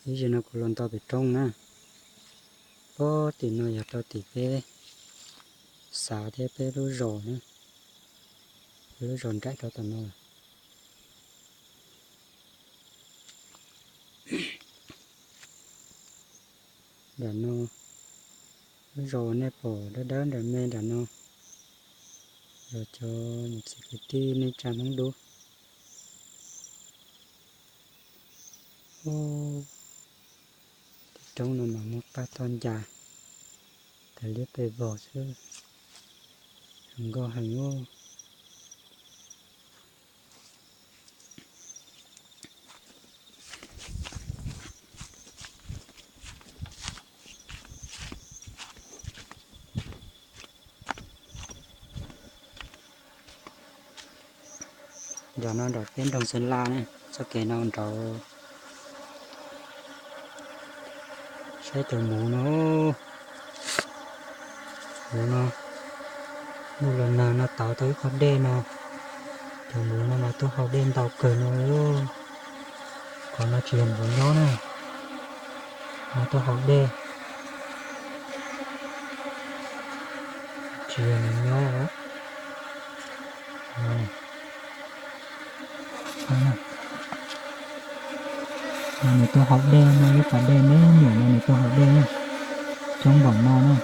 Ib zaug no kuv los nto pem roob na, pem tim no yog rau tim peb xav thiab peb lub zos na, peb lub zos nraim rau tom no. Nram no lub zos nej pom dawb dawb nram me nram no, yog cov niam txiv kwv tij neej tsa Hmoob dub. Tej roob no mas muaj qab toj ncas, tas liab pes vog xwb, zoo nkauj heev os. Nram no nram peb nroog Xeev Las ne, txoj kev no nraud. Saib cov muv no, muv no, muaj los nag no tauv tau ib qho dej no, cov muv no mas tuaj haus dej ntau kawg no. Qhov no tsis yog muv nyob na, no tuaj haus dej, tsis yog muv nyob. No nws tuaj haus dej no, lub pas dej me nyuam no nws tuaj haus dej na, coob npaum no na.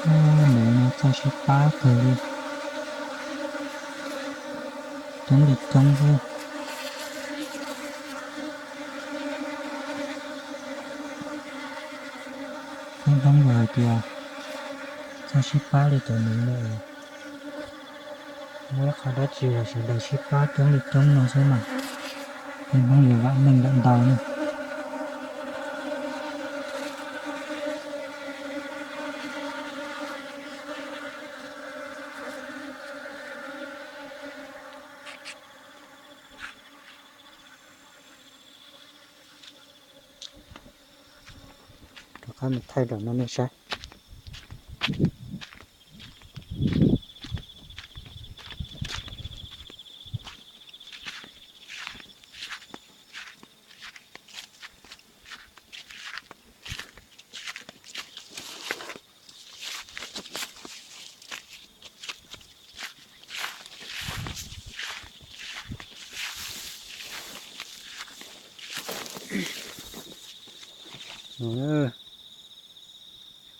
Muv no txoj sib pab kawg li, coob li coob xwb. Peb Hmoob yog hais tias txoj sib pab li cov muv no, muaj ib qho dab tsi los sawv daws sib pab coob li coob no xwb mas peb Hmoob yuav vam meej lawm ntau na. Rov qab mus thaij nram no nej saib.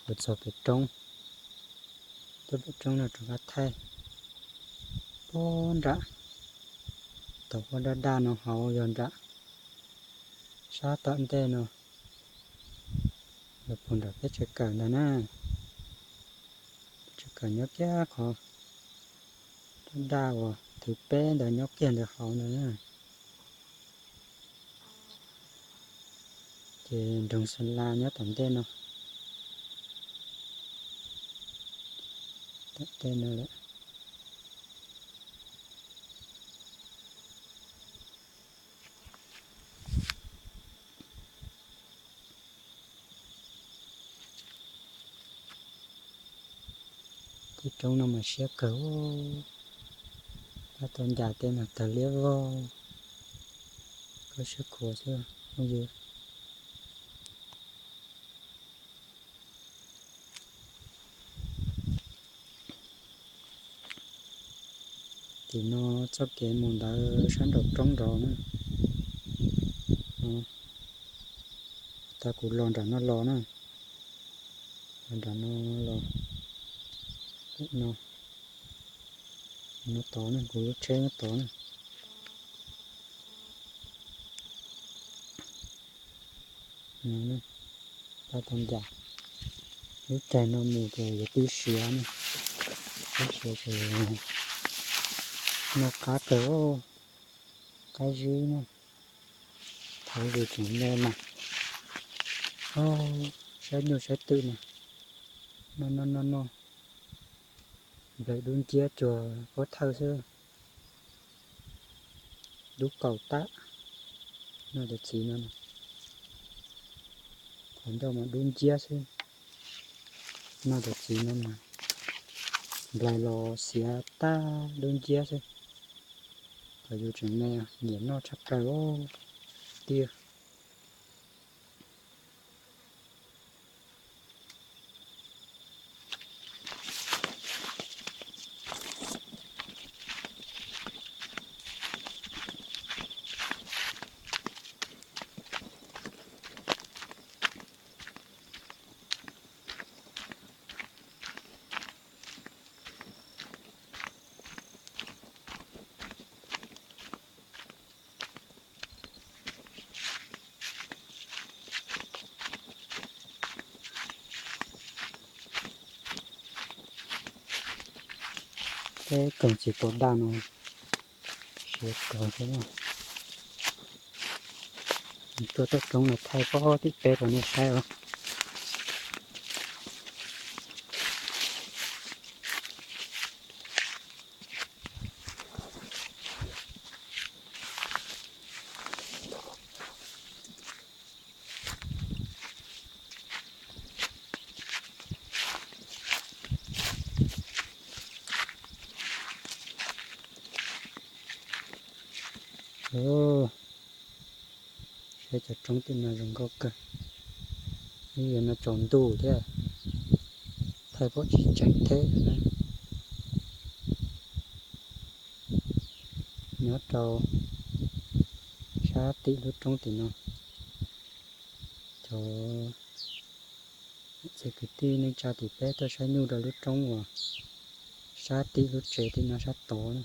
Kuv txog pem roob, tuaj pem roob no rov qab thaij. Puag nram tau huab daj daj no hauv yog nram sab tom ntej no, los puag nram peb tsev kawm ntag na. Peb tsev kawm nyob kiag qhov daj daj uas thwv peb ntawd nyob kiag ntawd hauv ntag na. Ces nroog Xeev Las nyob tom ntej no, tom ntej no lawm. Tej roob no mas siab kawg, pab tau ncas tej mas tawg liab vog, koj siab khuav xwb phooj ywg. Tim no txoj kev mus ntawd sab nraum roob nraud na. Tag kuv los nram no los na, los nram no los, no, no tod na, kuv lub tsheb nyob tod na. Pab tau ncas, lub caij no mus ces yuav tib siav na, tib siav ces noj qab kawg, qab zib na, thov yus tseem me mas, saib nyuj saib twm mas, noj noj noj noj, nplaim dub nciab cuag pob thawj xwb. Dub kaus tag, noj cov txiv no, qhov ncauj mas dub nciab xwb. Noj cov txiv no mas nplaig los xiav tag dub nciab xwb. Qhov yus tseem me nyiam noj tshaj plaws tiag. Peb koom txiv tuam daj no siav kawg thiab na. Tuaj toj roob no thaij pem tim peb rau nej saib os. Saib cov roob tim no zoo nkauj kawg. Ib yam no tsaus ntuj thiab, thaij pom tsis tseeb thiab. Nyob rau sab tim lub roob tim no, cov txiv kwv tij neej tsa tim peb tuaj saib nyuj rau lub roob uas sab tim lub tsev tim no sab tod na.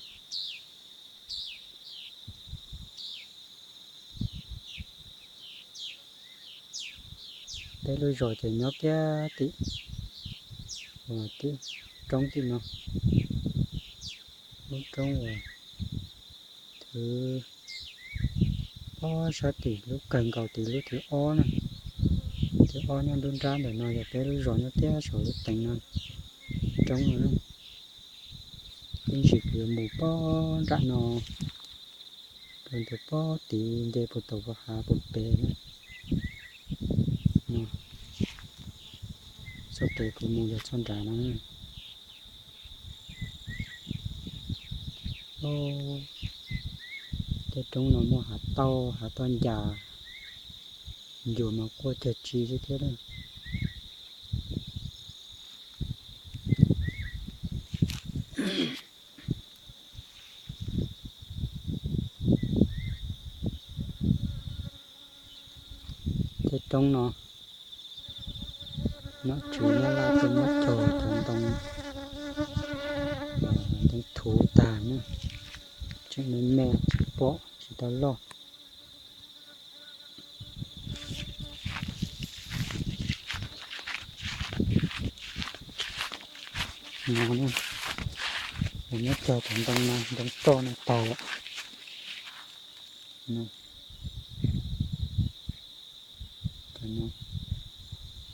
Peb lub zos ces nyob kiag tim, tim roob tim no, lub roob uas thwv pob sab tim lub kawg nkaus tim lub thib ob na. Thib ob nyob nruab nrab ntawm no, yog peb lub zos nyob tiag saum lub teev no, roob no na. Ib ntsis kuv yuav mus pob nram no, rau ntawm pob tid nce puag tau puag hav puag pem na. Txoj kev kuv mus yog txoj nram no. Tej roob no muaj hav tauj, hav tauj ncas, ncuav mas quaj cag tsi xwb thiab na. Tej roob no, nom tswv nyob laj tuaj muab cog cov ntoo, ntoo thuv tag na, tseem me me tsis pom tsis tau loj. No, lawv muab cog cov ntoo no, ntoo roj no tag lawm.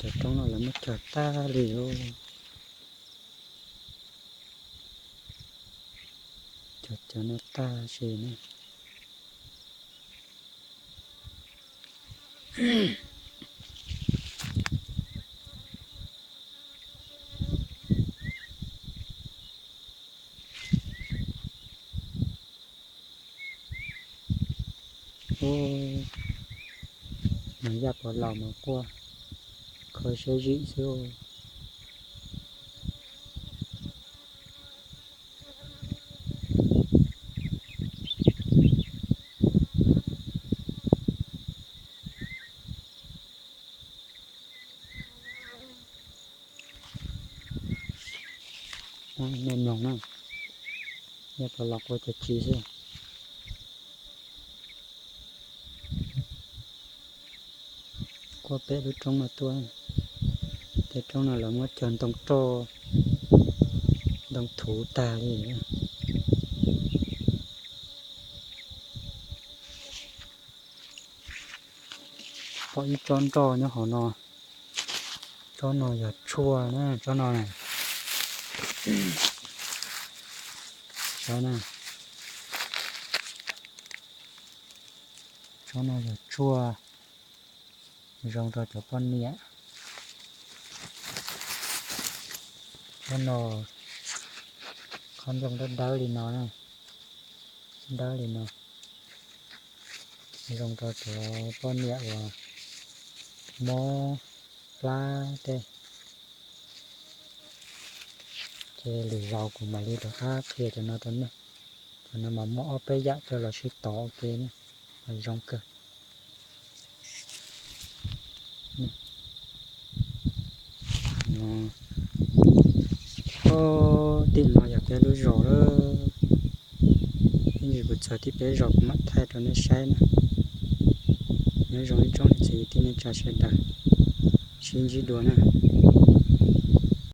Cov roob no lawv muab cog tag li lawm. Cog cov no tag sim na. Ub, mas yaj pov laus mas quaj kho siab zim xwb. Nej mloog na, yaj pov laus quaj cag tsi xwb. Quaj pem lub roob no tuaj, tej roob no lawv muab cog ntoo roj, ntoo thuv tag li. Pom ib tsob nroj nyob hauv no, tsob no yog tshuaj na, tsob no na. Saib na, tsob no yog tshuaj zoo rau cov poj niam. Tsob no qhob nplooj dawb dawb li no, dawb li no, zoo rau cov poj niam uas mob plab tej. Ces lwm zaus kuv mam li rov qab qhia cov no rau nej. Cov no mas muaj ob peb yam coj los sib tov ua ke na, mas zoo kawg. Tim no yog peb lub zos lawm. Ib ntsis kuv txog tim peb zos kuv mam thaij rau nej saib na. Nyob zoo ib tsoom niam txiv kwv tij neej tsa sawv daws, sib ntsib dua na.